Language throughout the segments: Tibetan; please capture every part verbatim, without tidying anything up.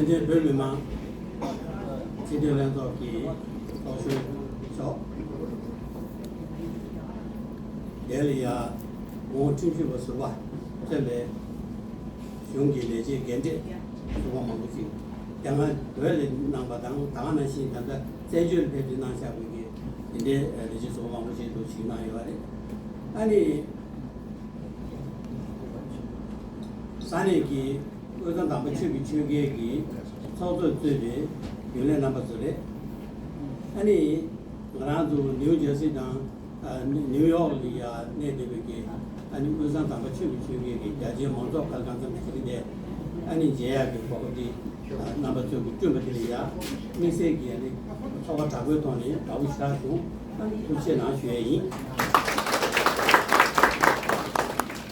བོད་མི་མང་སྤྱི་འཐུས་ལྷན་ཚོགས་ཀྱི་ཚོགས་གཞོན་མཆོག་དེ་ལ་ཡ་ངོ་ཁྲིམས་ཞིབ་པ་ཟུར་པ་ཚོས་ལས་གཞུང་གི་ལས་བྱེད་འགན་འཁྲི་ཟུར་པ་མང་པོ་ཞིག་དེ་སྔ་བོད་ལ་གནང་པ་དང་ད་ག་ནང་བཞིན་ད་ལྟ་བཙན་བྱོལ་ཕེབས་ཏེ་གནང་བཞག་པའི་གི་དེ་འདྲའི་ལས་བྱེད་ཟུར་པ་མང་པོ་ཞིག་འདུ་ཞིག་གནང་ཡོད་པ་རེད། ཨ་ནི། ས་གནས་ཀྱི་དབུས་གཙང་དམ་པ་ཆོས་ཀྱི་ཆོལ་ཁའི་གི་ཚོགས་གཙོས་གཙོས་པའི་རྒྱུན་ལས་རྣམ་པ་ཚོ་རེད། ཨ་ནི་ང་རང་ཚོ་ནིའུ་ཇར་སི་དང་ཨ་ནི་ནིའུ་ཡོག་ལ་ཡ་གནས་བསྡད་པའི་གི་ཨ་ནི་དབུས་གཙང་དམ་པ་ཆོས་ཀྱི་ཆོལ་ཁའི་གི་རྒྱ་ཆེའི་མང་ཚོགས་ཁ་ལ་གང་འཚམ་ཞིག་དེ་ཨ་ནི་མཇལ་ཡག་གི་གོ་སྐབས་དེ་རྣམ་པ་ཚོས་གི་བསྐྲུན་པ་དེ་ལ་ཡ་དམིགས་བསལ་གྱི་ཨ་ནི་ཚོར་བ་དྲག་པོའི་ཐོག་ནས་དགའ་པོ་ཞེ་དྲག་བྱུང་། ཨ་ནི་ཐུགས་རྗེ་གནང་ཞུ་ཡ་ཡིན།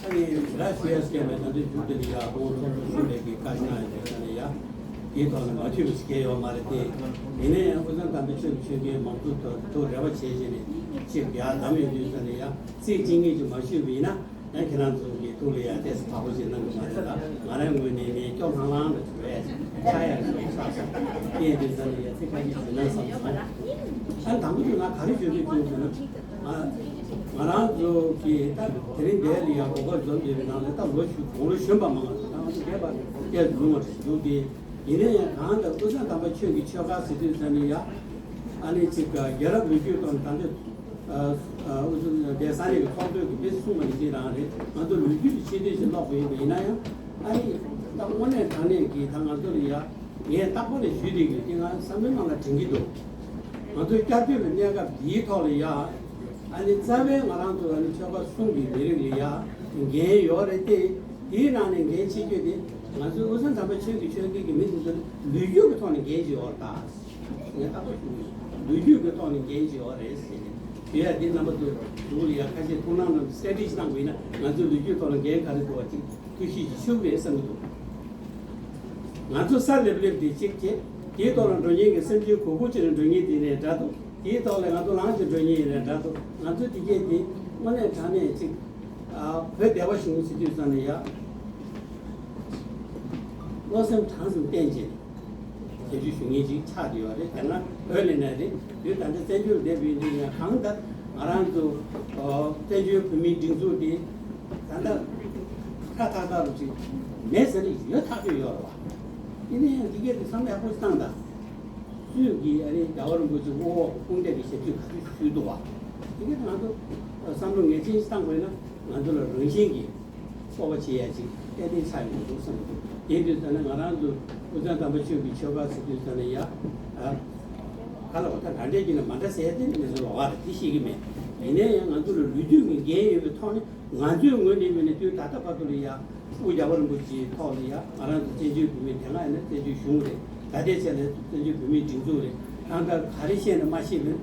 ཨ་ནི་ཞེ་དྲག་ཞུ་ཡ་སྐད་མེད། ད་ལྟའི་མཇུག་དེ་ལ་ཡ་ཁོང་ཚོགས་གཙོ་གསུམ་པའི་གི་བཀའ་ཤག་ཡོད་ས་ནས་ཡ། དེའི་ཐོག་ནས་མ་འཐུས་པ་ཞིག་གལ་ཡོད་མ་རེད་དེ། ཡིན་ན་ཡང་དབུས་གཙང་དམ་པའི་ཆོས་ཀྱི་ཆོལ་ཁའི་མང་གཙོ་ཐོག་ཐུགས་རེ་བ་བྱས་བྱས་ནས་ཅིག་ཡར་བདམས་ཡོང་དུས་ས་ནས་ཡ་ཚིག་གཅིག་གཉིས་ཀྱིས་མ་ཞུས་པ་ཡིན་ན། ཡང་ཁྱེད་རང་ཚོ་གི་ཐུགས་ལ་ཡ་ཏོག་ཙམ་བག་ཕེབས་ཅིག་གནང་གི་མ་རེད་ལ། ང་རང་ངོས་ནས་ནས་སྐྱོ་ལྷང་ལྷང་དུ་བྱོས་ཡ་ཆགས་ཡ་ཞིག་ཆགས་སོང་། དེ་ཡིན་དུས་ཙམ་ནས་ཡ་ཚིག་ཁ་ཤས་ཞུས་ན་བསམ་སོང་། ཨ་ནི་དང་པོ་དེ་ང་ག་རེ་ཞུ་འདོད་བྱུང་ཟེར་ན། ང་ང་རང་ཚོ་གི་ད་དེ་རིང་འདིར་ལ་ཡ་གོ་སྐབས་འཛོམས་ཡོད་པའི་ནང་ནས་ད་ལོ་གཞོན་དགུང་ལོ་གཞོན་པ་མང་ང་ཚོ་ད་ང་ཚོ་རྒས་པ་སྐད་འཛུགས་མ་ཞིག་འདུག་སྟེ། ཡིན་ན་ཡང་གང་ལྟར་དབུས་གཙང་དམ་པ་ཆོས་ཀྱི་ཆོལ་ཁ་ཟེར་དུས་ཙམ་ནས་ཡ། ཨ་ནི་ཅིག་རྒྱལ་རབས་ལོ་རྒྱུས་དང་ད་ལྟ། ཨ་ཨ་དབུས་གཙང་དེ་ས་གནས་ཀྱི་ཚོགས་གཙོས་ཀྱི་དཔེ་གསུངས་པ་ནི་ཅིག་རང་རེད། ང་ཚོ་ལོ་རྒྱུས་ཀྱི་ཆེ་བསྟོད་ཅིག་ཀློག་དགོས་ཡིན་པ་ཡིན་ན་ཡང་། ཨ་ནི་ད་དངོས་གནས་དྲང་གནས་ཀྱི་ད་ང་ཚོ་ལ་ཡ་ངས་རྟག་པར་ནས་ཞུས་བསྡད་ཀྱི་དེ་ང་བསམ་བློའི་ནང་ལ་དྲན་གྱི་འདུག་ང་ཚོའི་བསྐྱར་ཟློས་ཀྱི་གནས་སྐབས་འདིའི་ཐོག་ལ་ཡ། ཨ་ནི་རྩ་བའི་ང་རང་ཚོ་ཨ་ནི་ཆོལ་ཁ་གསུམ་གྱི་མི་རིགས་ལ་ཡ་འགན་ཡོད་རེད་དེ། དེའི་ནང་ནས་འགན་ཆེ་ཤོས་དེ་ང་ཚོའི་དབུས་གཙང་དམ་པ་ཆོས་ཀྱི་ཆོལ་ཁའི་གི་མི་དེ་ཚོ་ལ་ལོ་རྒྱུས་ཀྱི་ཐོག་ནས་འགན་ཅིག་ཡོད་རེད་ད། ངས་རྟག་པར་ཞུ་གི་ཡོད། ལོ་རྒྱུས་ཀྱི་ཐོག་ནས་འགན་ཅིག་ཡོད་རེད་ཟེར་ནས་ཞུ་ཡ་དེ་རྣམ་པ་ཚོ་གཟུགས་ལ་ཡ་ཁ་ཤས་ཐུགས་སྣང་གནང་གསལ་བསྒྲགས་ཤིག་བཏང་དགོས་ན། ང་ཚོའི་ལོ་རྒྱུས་ཐོག་ལ་འགན་ག་རེ་འདུག་བ་ཅིག་ཐུགས་གཤིས་ཅིག་ཤུགས་རེད་བསམ་གྱི་འདུག་ང་ཚོ་ས་ལེབ་ལེབ་དེ་གཅིག་བྱས། དེའི་ཐོག་ལ་འགྲོ་མཁན་གྱི་སེམས་ཅན་གུ་གུ་ཅིག་ལ་འགྲོ་མཁན་དེ་ནས་འདྲ་འདུག་དེའི་ཐོག་ལ་ང་ཚོ་ལངས་ཀྱི་འགྲོ་མཁན་ཡིན་ནས་འདྲ་འདུག་ང་ཚོ་དེ་གས་དེ་དངོས་གནས་དྲང་གནས་ཅིག་ཨ་བོད་བདེ་བ་གཞུང་ཟེར་དུས་ཙམ་ནས་ཡ། བློ་སེམས་གྲངས་སུ་བསྟན་བྱས་ཞབས་ཞུ་ཞུ་མཁན་ཅིག་ཆགས་བསྡད་ཡོད་རེད། དེ་སྔ་བོད་ལ་ནས་རེད། དུས་ད་ལྟ་བཙན་བྱོལ་བསྡད་པའི་འདི་ཡང་གང་ལྟར་ང་རང་ཚོ་ཨོ་བཙན་བྱོལ་བོད་མིའི་སྒྲིག་འཛུགས་དེ་ད་ལྟ་ཁ་ཐག་ཐག་རུ་ཅིག་མེད་ཟེར་ནས་ཡོད་ཐག་ཆོད་ཡོད་རེད་བ། ཡིན་ན་ཡང་འདི་གས་དེ་བསམ་བློ་ཡག་པོ་ཞིག་བཏང་དང་། སུས་ཀྱིས་ཨ་རི་རྒྱལ་བ་རིན་པོ་ཆེ་དབུ་འོག་གི་དཔུང་སྡེ་གི་ཞབས་ཞུ་ག་ཚོད་ཞུས་འདུག་བ། འདི་གས་དེ་ང་ཚོ་བསམ་བློ་ངེས་ཅན་ཞིག་བཏང་དགོས་ན་ང་ཚོ་ལ་རང་བཞིན་གྱིས། སྤོབས་པ་བྱེད་ཡ་ཅིག་ཏན་ཏན་ཆགས་ཡོང་གི་འདུག་བསམ་གྱི་འདུག་དེ་དུས་ཙམ་ན་ང་རང་ཚོ་དབུས་གཙང་དམ་པ་ཆོས་ཀྱི་ཆོལ་ཁ་ཟེར་དུས་ཙམ་ན་ཡ། ཨ། ག་ལ་བ་ད་འདྲ་འདྲ་གྱི་ན་མ་འདྲ་ཟེར་ཡ་དེ་མི་ཚོ་ལོག་པ་རེད། དེ་ཤེས་ཀྱི་མེད། ཡིན་ན་ཡང་ང་ཚོ་ལ་ལོ་རྒྱུས་ཀྱི་འགན་ཡོད་པའི་ཐོག་ནས་ང་ཚོའི་ངོས་ནས་མིན་ན་དུས་ད་ལྟ་བར་དུ་ལ་ཡ་སྐུ་རྒྱལ་བ་རིན་པོ་ཆེའི་ཐོག་ལ་ཡ་ང་རང་ཚོ་བཙན་བྱོལ་བོད་མི་དེ་སྔ་ཡིན་ན་བཙན་བྱོལ་གཞུང་རེད། ད་ལྟའི་ཆ་ནས་བཙན་བྱོལ་བོད་མིའི་སྒྲིག་འཛུགས་རེད། གང་ལྟར་ག་རེ་བཤད་ན་མ་ཤེས་པའི་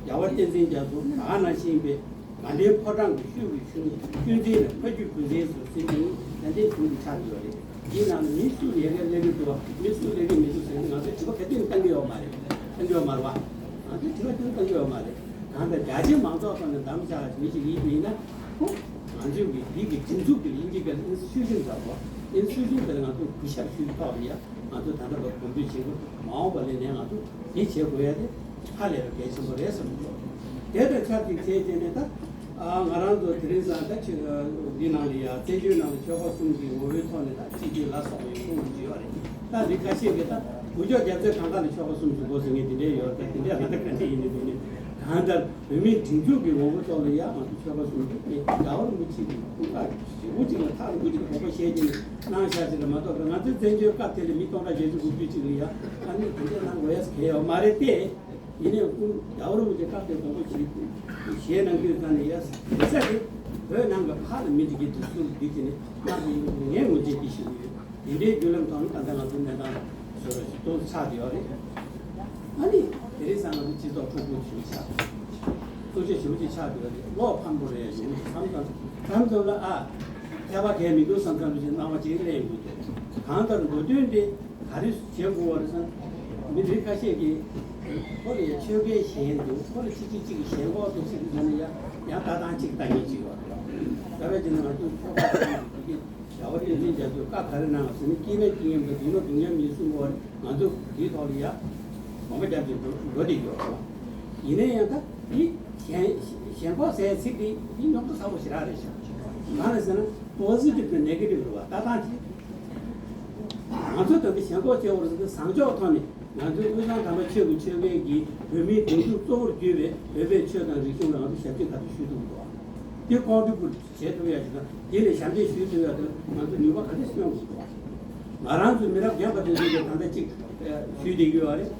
རྒྱལ་བ་བསྟན་འཛིན་རྒྱ་མཚོ་ད་ག་ནང་བཞིན་པའི། དགའ་ལྡན་ཕོ་བྲང་གི་ཤུལ་གྱི་གཞུང་གི་ཀུན་མཛེས་ལ་ཕ་རྒྱུད་བུ་འཛིན་སོགས་ཟེར་དུས་ཏན་ཏན་གཞུང་གི་ཆགས་ཡོད་རེད། དེའི་ནང་ལ་མི་སུ་ལས་ཀ་ལས་ཀྱི་འདུག་བ། མི་སུ་ལས་ཀྱི་མི་འདུག་ཟེར་ནས་ང་ཚོས་དྲི་བ་ག་དུས་བཏང་གི་ཡོད་མ་རེད། བཏང་གི་ཡོད་མ་རེད་བ། ང་ཚོས་དྲི་བ་དུས་བཏང་གི་ཡོད་མ་རེད། གང་ལྟར་རྒྱ་ཆེ་མང་ཚོགས་ཐོག་ནས་བདམས་བཞག་མི་ཞིག་ཡིན་པ་ཡིན་ན་ཁོ་ང་ཚོའི་གི་འདི་གི་སྒྲིག་འཛུགས་ཀྱི་ལ་དབྱིན་ཇི་སྐད་ལ་ཨིན་སི་ཊི་ཊུ་ཤན་ཟེར་བ། ཨིན་སི་ཊི་ཊུ་ཤན་དེ་ལ་ང་ཚོ་གུས་ཞབས་ཞུ་ཡི་ཐོག་ནས་ཡ། ང་ཚོ་ད་ལྟ་བར་གོམ་བགྲོད་བྱེད་དགོས། མ་འོངས་པ་ལ་ནས་ང་ཚོ་འདི་བྱེད་དགོས་ཡ་དེ་ཧ་ལས་པ་གལ་ཆེན་པོ་རེད་བསམ་གྱི་འདུག་དེ་དང་ཆབས་ཅིག་བྱས་བྱས་ནས་ད་ཨ་ང་རང་ཚོ་དེ་རིང་སང་ད་ཆོས་འདི་ནང་ལ་ཡ་བཙན་བྱོལ་ནང་ལ་ཆོལ་ཁ་གསུམ་གྱི་ངོ་བོའི་ཐོག་ནས་ད་གཅིག་གྱུར་ལ་སོགས་པ་ཡོང་གི་ཡོད་རེད། ད་མི་ཁ་ཤས་ཀྱིས་ད་འུ་ཅག་རྒྱ་ཚོའི་གང་ག་ལ་ཆོལ་ཁ་གསུམ་གྱི་སྐོར་ཟེར་མཁན་དེ་འདྲས་ཡོད་རེད། ད་དེ་འདྲས་ང་ད་ག་འདྲས་ཡིན་ནས་འདུག་ནས་གང་ལྟར། བོད་མིའི་སྒྲིག་འཛུགས་ཀྱི་ངོ་བོ་ཐོག་ལ་ཡང་ང་ཚོ་ཆོལ་ཁ་གསུམ་དུ་རྒྱལ་བ་རིན་པོ་ཆེ་གི་སྐུ་པར་ཞེ་པོ་ཅིག་ལ་ཐག་རིང་པོ་ཅིག་དགོངས་པ་བཞེས་ཀྱིན་གནང་བཞག་ཅིག་ལ་མ་གཏོགས་པའི་ང་ཚོའི་བཙན་བྱོལ་སྐབས་དེ་ལ་མི་སྟོང་ཕྲག་བརྒྱད་ཅུ་དགུ་བཅུ་ཅིག་ལ་ཡང་ཨ་ནི་དེ་འདྲའི་གནང་དགོས་ཡ་གལ་ཡོད་མ་རེད་དེ། ཡིན་ནའི་སྐུ་རྒྱལ་བ་རིན་པོ་ཆེ་སྐབས་དེ་དགོངས་པ་བཞེས་བཞེས་གནང་དུས་ཙམ་ལ་ཡ་དེ་ས་དེ་བོད་ནང་གི་ཕར་ལ་མི་འགྲིག་གི་འདུག་ཚུལ་འདི་དེ་ནི་གནང་དགོས་ཡིན་པ་ངས་ངོས་འཛིན་གྱི་ཞུ་གི་ཡོད། དེ་འདྲའི་བརྒྱུད་ལམ་ཐོག་ནས་ད་ལྟ་ང་ཚོའི་གནས་སྟངས་བཟོ་འདྲ་ཞིག་ཏོག་ཙམ་ཆགས་བསྡད་ཡོད་རེད། ཨ་ནི་དེ་རིང་སང་ང་ཚོ་སྤྱི་ཚོགས་འཁྲུག་པོ་ཞེ་པོ་ཆགས་འདུག་གསོ་ཆེ་ཞེ་པོ་ཅིག་ཆགས་བསྡད་ཡོད་རེད། བློ་ཕམ་པོ་རེད་ཡ་ཞུ་ནས་བསམ་བསམ་བསམ་བསམ་ལ་ཨ་ཐེ་བ་གས་མི་འདུག་བསམ་བསམ་ཞིག་སྣང་བ་ཅིག་སླེབས་ཡོང་གི་འདུག་གང་ལྟར་མདོ་དོན་དེ་ག་རེ་བྱེད་དགོས་པ་རེད་ཟེར་ན། མི་རིགས་ཁ་ཤས་ཀྱིས་ཁོ་ལ་ཡ་ཆོལ་ཁའི་ཞེན་འདུག་ཁོ་ལ་ཅི་ཅི་ཅིག་ཞེན་ཁོག་འདུག་ཟེར་དུས་ཙམ་ནས་ཡ་ཡང་ལྟ་སྟངས་གཅིག་ལྟ་མཁན་ཅིག་ཡོད་རེད། ད་བས་ཀྱི་ནང་དུ་ཆོལ་ཁ་གང་འདུག་བྱ་བ་བསྟན་འཛིན་རྒྱ་མཚོས་བཀའ་ག་རེ་གནང་བ་ཟེར་ན། སྐྱེས་ནས་སྐྱེས་ངན་པ་སྡུག་ན་སྡུག་མཉམ་ཡིན་གསུངས་པ། ང་ཚོ་དེའི་ཐོག་ལ་ཡ་དགོངས་པ་རྒྱབ་ཀྱི་འགྲོ་འགྲོ་བསྡད་ཡོད་རེད། ཡིན་ན་ཡང་ད་འདི་ཞེན་ཞེན་ཁོག་ཟེར་ཚིག་འདི་འདི་རྙོག་དྲ་ཚ་པོ་ཞེ་དྲག་རེད་ཤག་གང་རེད་ཟེར་ན། positive དང་negative རེད་བ། ལྟ་སྟངས་དེ། ང་ཚོ་ད་ལྟ་ཞེན་ཁོག་སྐྱེ་བོ་རེད་ཟེར་ན། བཟང་ཕྱོགས་ཐོག་ནས་ང་ཚོའི་དབུས་གཙང་དམ་པ་ཆོས་ཀྱི་ཆོལ་ཁའི་གི་བོད་མིའི་སྒྲིག་འཛུགས་གཙོ་བོར་གྱུར་པའི་བོད་པའི་ཆོས་དང་རིག་གཞུང་ལ་ང་ཚོ་ཞབས་ཕྱི་ག་ཚོད་ཞུ་ཐུབ་འདུག་བ། དེ་contribute བྱེད་ཐུབ་ཡ་ཞིག་དང་། དེ་ལས་ཞབས་འདེགས་ཞུ་ཐུབ་ཡ་དེ་ང་ཚོ་ནུས་པ་ག་འདྲ་སོན་དགོས་འདུག་བ། ང་རང་ཚོའི་མི་རབས་རྒན་པ་དེ་ཚོས་ཀྱང་ད་ལྟ་གཅིག་ཞུས་བསྡད་ཀྱི་ཡོད་རེད།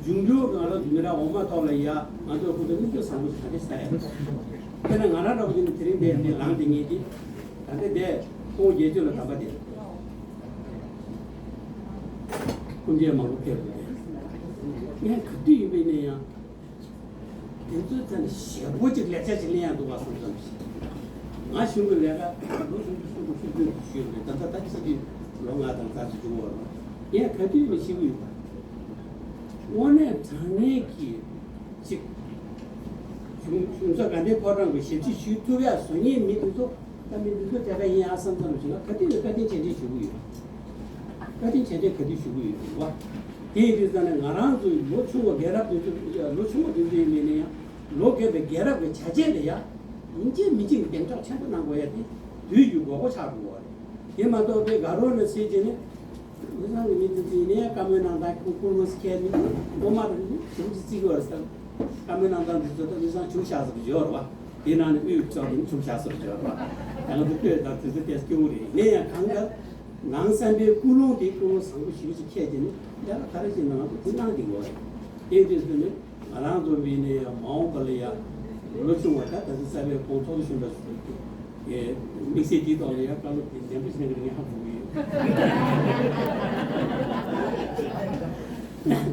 འབྱུང་འགྱུར་ང་རང་ཚོའི་མི་རབས་འོག་མ་ཐོག་ལ་ཡ་ང་ཚོ་ཁོ་ཚོ་མིག་ཆུ་བཟང་པོ་ཞིག་ག་འདྲ་ཟ་ཡ་རེད། དཔེར་ན་ང་རང་འདྲ་པོ་ཅིག་ནི་དེ་རིང་འདིར་འདིར་ལངས་བསྡད་མཁན་དེ། ད་ལྟ་འདིར་ཁོང་བརྒྱད་ཅུ་ལ་གདམས་པ་དེ། སྐུ་མཇལ་མང་པོ་ཕེབས་འདུག་ངས་ག་དུས་ཡིན་པ་ཡིན་ན་ཡང་། དེ་ཚོའི་རྩ་ནས་ཞེ་པོ་ཅིག་ལེགས་ཆ་ཅིག་ལེན་ཡག་འདུག་བ་བསམ་བསམ་ཞིག་ང་གཞུང་གི་ལས་ཀ་ལོ་སུམ་ཅུ་སོ་དགུ་སོ་བདུན་དུ་ཞུས་པ་རེད། ད་ལྟ་ད་ཕྱི་དུས་ལོ་ལྔ་དང་རྩ་གཅིག་འགྲོ་བ་རེད། ངས་ག་དུས་ནས་ཤེས་ཀྱི་ཡོད་པ། དངོས་གནས་དྲང་གནས་ཀྱི་ཅིག་གཞུང་གཞུང་ཚབ་དགའ་ལྡན་ཕོ་བྲང་གི་ཞབས་ཕྱི་ཞུ་ཐུབ་ཡག་བཟོ་མཁན་མི་དེ་ཚོ། ད་མི་འདི་ཚོ་དེ་ག་ཡིན་ཨ་བསམ་བསམ་ཞིག་ལ་བཀའ་དྲིན་ལ་བཀའ་དྲིན་ཆེ་འདྲེན་ཞུ་གི་ཡོད། བཀའ་དྲིན་ཆེ་འདྲེན་ག་དུས་ཞུ་གི་ཡོད་རེད་བ། དེ་ཡིན་དུས་ཙང་ནས་ང་རང་ཚོའི་ལོ་ཆུང་བ་རྒན་རབས་དེ་ཚོ། ལོ་ཆུང་བ་དེ་ཚོ་ཡིན་ནའི་ཡང་ལོ་རྒན་པའི་རྒན་རབས་ཀྱི་བྱ་བྱེད་ལ་ཡ་ཡིན་གཅིག་མིན་གཅིག་གདེང་འཇོག་ཆེན་པོ་གནང་དགོས་ཡ་དེ་དུས་ཀྱི་དགོས་མཁོ་ཆགས་འགྲོ་བ་རེད། དེ་མ་གཏོགས་པའི་དགའ་རོགས་ནས་ཟེར་བྱས་ནས། དབུས་གཙང་གི་མི་དེ་ཚོ་ཡིན་ནའི་བཀའ་མོལ་གནང་སྟངས་ཁོ་ཁོ་རང་སྐད་མི་འདུག་སློབ་མ་རང་གི་ཞུམ་གྱིས་བརྩི་གི་བར་སྟབས། བཀའ་མོལ་གནང་སྟངས་དེ་ཚོ་ད་དབུས་གཙང་ཆུང་ཤག་ཟེར་གི་ཡོད་རེད་བ། དེ་ནང་ནས་དབུས་ཀྱི་ཕྱོགས་དེ་ནི་ཆུང་ཤག་ཟེར་གི་ཡོད་རེད་བ། ད་ང་ཚོ་ལྟོས་དང་དེ་ཚོ་ཏོག་ཙམ་སྐྱོ་བོ་རེད། ཡིན་ན་ཡང་གང་ལྟར་ནང་བསམ་པའི་ཀུན་སློང་དེ་ཀུན་སློང་བཟང་པོ་ཞེ་པོ་ཅིག་འཁྱེར་བྱས་ནས་ཡ་ལ་ག་རེ་བྱས་ན་ང་ཚོ་དེ་གནང་གི་ཡོད་རེད། དེ་དུས་ཚོད་ནས་ང་རང་ཚོ་མི་ནས་ཡང་མ་འོངས་པ་ལ་ཡ་ལོ་ཆུང་བ་ད་ད་ཚོད་རྩ་བའི་ཁོང་ཚོགས་གཞོན་པ་ཞིག་དམིགས་བསལ་དེའི་ཐོག་ལ་ཡང་བཀའ་སློབ་དེ་ནན་པོ་བྱས་ནས་ངས་ཧ་གོ་གི་ཡོད།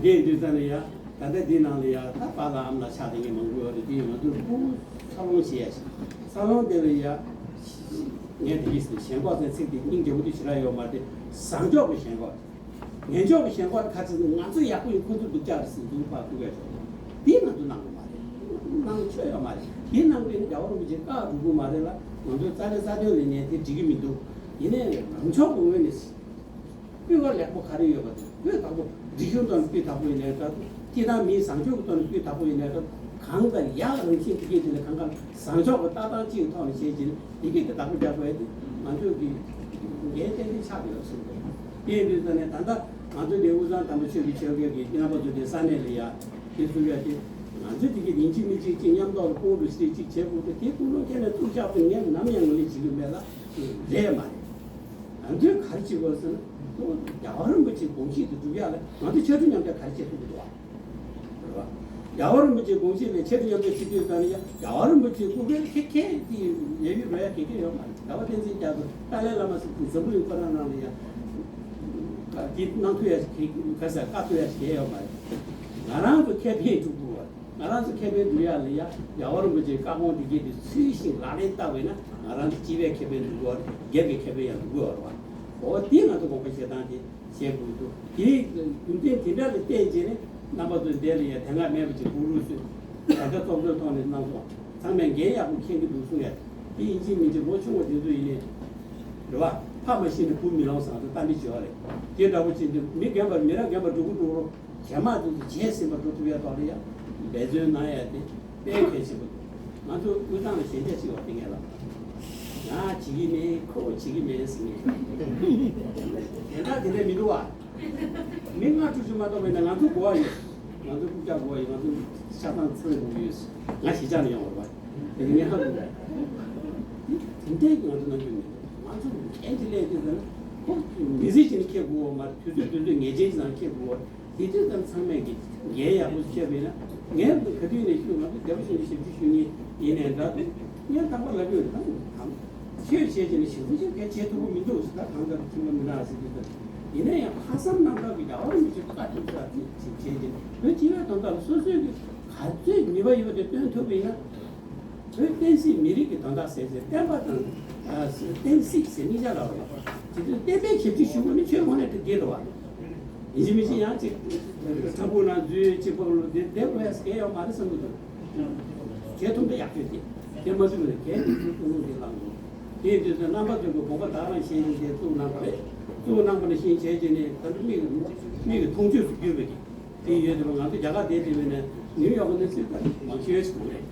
དེ་དུས་ཙམ་ལ་ཡ་ད་ལྟ་འདི་ནང་ལ་ཡ་ད་པཱ་ལགས་ཨ་མ་ལགས་ཆགས་བསྡད་མཁན་མང་པོ་ཡོད་རེད། དེ་ཡིན་ང་ཚོ་ཕྲུ་གུ་འཚར་ལོངས་བྱེད་ཡ་ཞིག་འཚར་ལོངས་དེ་ལ་ཡ་ངས་དེ་གིས་ཞེན་ཁོག་ཟེར་ཚིག་དེ་སྙིང་རྗེ་པོ་དེ་ཞེ་དྲག་ཡོད་མ་རེད། དེ་བཟང་ཕྱོགས་ཀྱི་ཞེན་ཁོག་ངན་ཕྱོགས་ཀྱི་ཞེན་ཁོག་དེ་ག་ཚོད་ང་ཚོ་ཡག་པོ་ཡིན་ཁོ་ཚོ་སྡུག་ཅག་རེད་ཟེར་འདུག་པ་ཐུག་ཡ་ཆོག་དེ་ང་ཚོ་གནང་དགོས་མ་རེད། གནང་ཆོག་ཡོད་མ་རེད། དེ་གནང་དགོས་ན་རྒྱལ་བ་རིན་པོ་ཆེ་བཀའ་འགྲུབ་ཀྱི་མ་རེད་ལ། ང་ཚོའི་རྩ་ལས་རྩ་དོན་ལས་ནས་དེ་འགྲིག་གི་མི་འདུག་ཡིན་ནའི་ནང་ཕྱོགས་ཀྱི་ངོས་ནས་སྤུས་ཀ་ལེགས་པོ་ག་རེ་ཡོད་པ་དང་། སྤུས་དག་པོ་རིག་གཞུང་ཐོག་ནས་སྤུས་དག་པོ་ཡིན་ནའི་འདྲ། སྤྱི་དང་མིའི་བཟང་སྤྱོད་ཀྱི་ཐོག་ནས་སྤུས་དག་པོ་ཡིན་ནའི་འདྲ། གང་ལྟར་ཡག་རང་བཞིན་དེ་གས་དེ་ལ་གང་ག་བཟང་ཕྱོགས་ཀྱི་ལྟ་སྟངས་གཅིག་གི་ཐོག་ནས་བྱས་རྗེས་དེ་གས་དེ་བདག་པོ་རྒྱག་དགོས་ཡ་དེ་ང་ཚོས་ཀྱི་འགན་ཏན་ཏན་ཆགས་ཡོད་ཟེར་གི་འདུག་དེ་ཡིན་དུས་ཙང་ནས་ད་ལྟ་ང་ཚོ་འདི་དབུས་གཙང་དམ་པ་ཆོས་ཀྱི་ཆོལ་ཁའི་གི་རྣམ་པ་ཚོ་དེ་ས་གནས་ལ་ཡ་དེ་ཚུགས་ཡ་དེ་ང་ཚོས་དེ་གས་ཡིན་གཅིག་མིན་གཅིག་གཅིག་མཉམ་ཐོག་ལ་ཁོང་དུ་ཞིག་གཅིག་བྱེད་དགོས་ཏེ། དེ་ཀུན་སློང་ཁྱེད་ནས་ཐུགས་ཆགས་པའི་ངས་ནམ་ཡང་ངོས་ལེན་བྱེད་ཀྱི་མེད་ལ་རེད་མ་རེད། ང་ཚོས་ག་རེ་བྱེད་དགོས་ཟེར་ན། རྒྱལ་བ་རིན་པོ་ཆེའི་དགོངས་གཞི་དེ་སྒྲུབ་ཡག་ལ་ང་ཚོས་ཕྱར་གྲུ་མཉམ་འབྲེལ་ག་རེ་བྱེད་ཐུབ་ཀྱི་འདུག་བ། རེད་བ། རྒྱལ་བ་རིན་པོ་ཆེའི་དགོངས་གཞི་ལ་ཕྱར་གྲུ་མཉམ་འབྲེལ་བྱེད་དུས་ཙམ་ལ་ཡང་རྒྱལ་བ་རིན་པོ་ཆེའི་སྐུ་སྒེར་ཁེ་ཁེ་དེ་ཡ་ཡུལ་རོལ་ཡ་གེ་གེ་ཡོད་མ་རེད། རྒྱལ་བ་བསྟན་འཛིན་རྒྱ་མཚོ་ཏཱ་ལའི་བླ་མ་ཟེར་དུས་འཛམ་བུ་གླིང་ཁོ་རང་ནང་ལ་ཡང་དེ་གནང་ཐུབ་ཡ་ཞིག་ག་ས་བཀའ་ཐུབ་ཡ་ཞིག་གང་ཡོད་མ་རེད། ང་རང་ཚོ་ཁེ་ཕན་སྒྲུབ་དགོས་བ། ང་རང་ཚོ་ཁེ་ཕན་སྒྲུབ་ཡག་ལ་ཡ་རྒྱལ་བ་རིན་པོ་ཆེའི་བཀའ་དགོངས་འདི་གས་དེ་ཚུལ་བཞིན་ལག་ལེན་བསྟར་བས་ན་ང་རང་ཚོ་སྤྱི་པའི་ཁེ་ཕན་སྒྲུབ་དགོས་རེད། སྒེར་གྱི་ཁེ་ཕན་ཡང་སྒྲུབ་དགོས་རེད་བ། འོ་དེ་ང་ཚོ་དགོངས་པ་བཞེས་སྟངས་དེ་བྱེད་དགོས་འདུག་དེའི་རྒྱུ་མཚན་དེ་འདྲ་ལ་བརྟེན་བྱས་ནས་རྣམ་པ་ཚོ་འདི་ལ་ཡ་དེ་སྔ་མེད་པ་ཅིག་དགོས་རུ་སོས་ད་ལྟ་ཚོགས་གཙོའི་ཐོག་ནས་གནང་སོང་། ཚང་མས་འགན་ཡག་པོ་འཁྱེར་གྱི་འདུག་གསུང་ཡ། དེ་ཡིན་གཅིག་མིན་གཅིག་ལོ་ཆུང་བ་དེ་ཚོ་ཡིན་ནའི་རེད་བ། ཕ་མ་ཤི་ནས་བུ་མི་ལོངས་ཟེར་ང་ཚོ་གཏམ་དཔེ་བྱེད་པ་རེད། དེ་འདྲ་པོ་བྱས་ཏེ་མི་རྒན་པ་མི་རབས་རྒན་པ་འགྲོ་གི་འགྲོ་རོགས། རྗེས་མ་དེ་ཚོ་རྗེས་ཟིན་པ་འགྲོ་ཐུབ་ཡ་ཐོག་ལ་ཡ་འབད་བརྩོན་གནང་ཡ་དེ་དཔེ་གལ་ཆེན་པོ་འདུག་ང་ཚོ་དབུས་གཙང་ལ་ཞལ་འདེབས་ཤིག་བ་དེ་ངས་ལབ། ང་བྱེད་ཀྱི་མེད། ཁོ་བོ་བྱེད་ཀྱི་མེད་ཟེར་ངས། དེ་འདྲ་དེ་འདྲ་མི་འདུག་བ། མི་ལྔ་དྲུག་ཅུ་མ་གཏོགས་མེད་ན་ང་ཚོ་གོ་བ་ཡོད། ང་ཚོ་རྐུབ་བཀྱག་གོ་བ་ཡོད། ང་ཚོ་ཆགས་སྡང་ཚང་གོ་གི་ཡོད། ང་གཞིས་ཆགས་ནས་ཡོང་བ་རེད་བ། དེ་ནི་ངས་ཧ་གོ་བ། དེ་འདྲའི་ང་ཚོ་ནང་ཁུལ་མི་འདུག་ང་ཚོ་འགན་གྱི་ལས་དེ་ཟེར་ན་ཁོ་མི་ཚེ་གཅིག་ནས་འཁྱེར་དགོས་བ་མ་རེད། དུས་ཚོད་དུས་ཚོད་ངེས་ཅན་གྱི་ནང་འཁྱེར་དགོས་བ། དེ་དུས་ཙམ་ཚང་མས་ཀྱི་འགན་ཡག་པོ་བཅོལ་བས་ན། ངས་ག་དུས་ནས་ཞུ་ང་ཚོ་རྒྱལ་པོ་གཞོན་ནུ་ཞབས་ཕྱི་ཞུ་མཁན་ཡིན་ནའི་འདྲ། ངས་དང་པོ་ལབ་ཡོད་ན་དང་ཆོས་བྱས་བྱས་ནས་ཞབས་ཕྱི་ཞིག་གལ་ཆེ་ཐུབ་ཀྱི་མི་འདུག་ཟེར། ད་གང་ལྟར་ཁྱིམ་པ་མི་ནག་ཟེར་གྱི་འདུག་ཡིན་ན་ཡང་ལྷག་བསམ་རྣམ་དག་གི་རྒྱལ་བ་རིན་པོ་ཆེ་བཀའ་ཐུབ་ས་དེ་ཞིག་བྱས་ཏེ་བོད་སྤྱི་བའི་དོན་དག་ལ་སོ་སོའི་གི་ག་ཚོད་ནུས་པ་ཡོད་པ་དེ་བཏོན་ཐུབ་པ་ཡིན་ན། བོད་བསྟན་སྲིད་མི་རིགས་ཀྱི་དོན་དག་ཟེར་ཚེ་བསྟན་པ་དང་། ཨ། བསྟན་སྲིད་ཟེར་གཉིས་ཆ་ལ་རོ། དེ་དུས་བསྟན་པའི་ཞབས་ཕྱི་ཞུ་དགོས་ནི་ཆོས་དངོས་གནས་དེ་འདི་རེད་བ། ཡིན་གཅིག་མིན་གཅིག་ཡང་གཅིག་ཁྲ་འབུ་ནང་འཛུལ་གཅིག་པགས་ལོ་དེ་བསྡད་དགོས་ཡ་ཟེར་ཡོད་མ་རེད་བསམ་གྱི་འདུག་བྱེད་ཐུབ་ན་ཡག་ཤོས་དེ། དེ་མ་ཐུབ་ན་གལ་ཏེ་ཁོ་ཚོ་ཀུན་སློང་དེ་བླང་དགོས། དེའི་དུས་སུ་རྣམ་པ་ཚོས་ཀྱི་དགོངས་པ་དག་རང་བཞིན་ཅན་དེ་བཙུགས་གནང་བ་རེད། བཙུགས་གནང་བ་ནང་བཞིན་བྱས་རྗེས་ནས་ད་ལྟ་མིག་མིག་གི་མཐོང་ཆོས་སུ་གྱུར་པའི་གི་དེ་ཡོད་དེ། ང་ཚོ་རྒྱ་གར་བསྡད་དེ་བས་ནས་ནིའུ་ཡོག་གི་གནས་ཚུལ་ད་མང་ཤོས་ཤིག་རེད།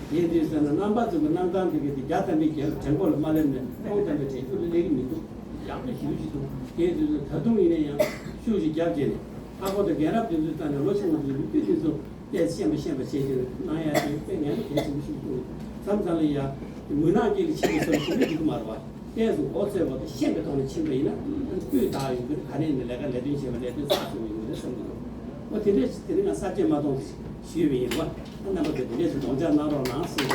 དེའི་དུས་ཟེར་ན་རྣམ་པ་ཚོ་གི་གནམ་ཐང་དེ་གི་དེ་བརྒྱ་ཐམ་པའི་རྒྱལ་བྲན་གོ་ལ་མ་སླེབས་ནས་སྟོང་ཐམ་པའི་གྲས་ཚུར་སླེབས་ཀྱི་མི་འདུག་ཡག་པོ་ཞེ་པོ་ཞིག་འདུག་དེའི་དུས་སུ་ད་དུང་ཡིན་ན་ཡང་ཤུགས་ཅིག་རྒྱབ་བྱས་ནས་ཨ་ཁོ་དང་རྒན་རབས་དེ་ཚོའི་རྩ་ནས་ལོ་ཆུང་བ་དེ་ཚོའི་ལོ་རྒྱུས་དེ་ཚོ་དཔེ་ཤེས་པ་ཤེས་པ་བྱས་བྱས་གནང་ཡ་དེ་དཔེ་ངན་པ་གལ་ཆེན་པོ་ཞིག་འདུག་མཚམས་མཚམས་ལ་ཡ་མུན་ནག་དཀྱིལ་ལ་ཕྱིན་པའི་བཟོ་འདྲ་ཞིག་འགྲིག་གི་མ་རེད་བ། ཏོག་ཙམ་མགོ་ཚོས་པ་དང་ཤེས་པའི་ཐོག་ནས་ཕྱིན་པ་ཡིན་ན་སྤུས་དག་ཡོང་གི་རེད། ག་ནས་ནས་ལས་ཀ་ལས་དོན་བྱས་པ་ལས་དོན་ཚགས་ཚུད་པ་ཡོང་གི་རེད་བསམ་གྱི་འདུག་འོ་དེ་འདྲས་དེ་རིང་ང་གསར་བརྗེ་མ་གཏོང་ཞུས་པ་ཡིན་བ། རྣམ་པ་ཚོས་དེ་འདྲས་སུ་གདོང་ལྕག་གནང་རོགས་གནང་ཟེར་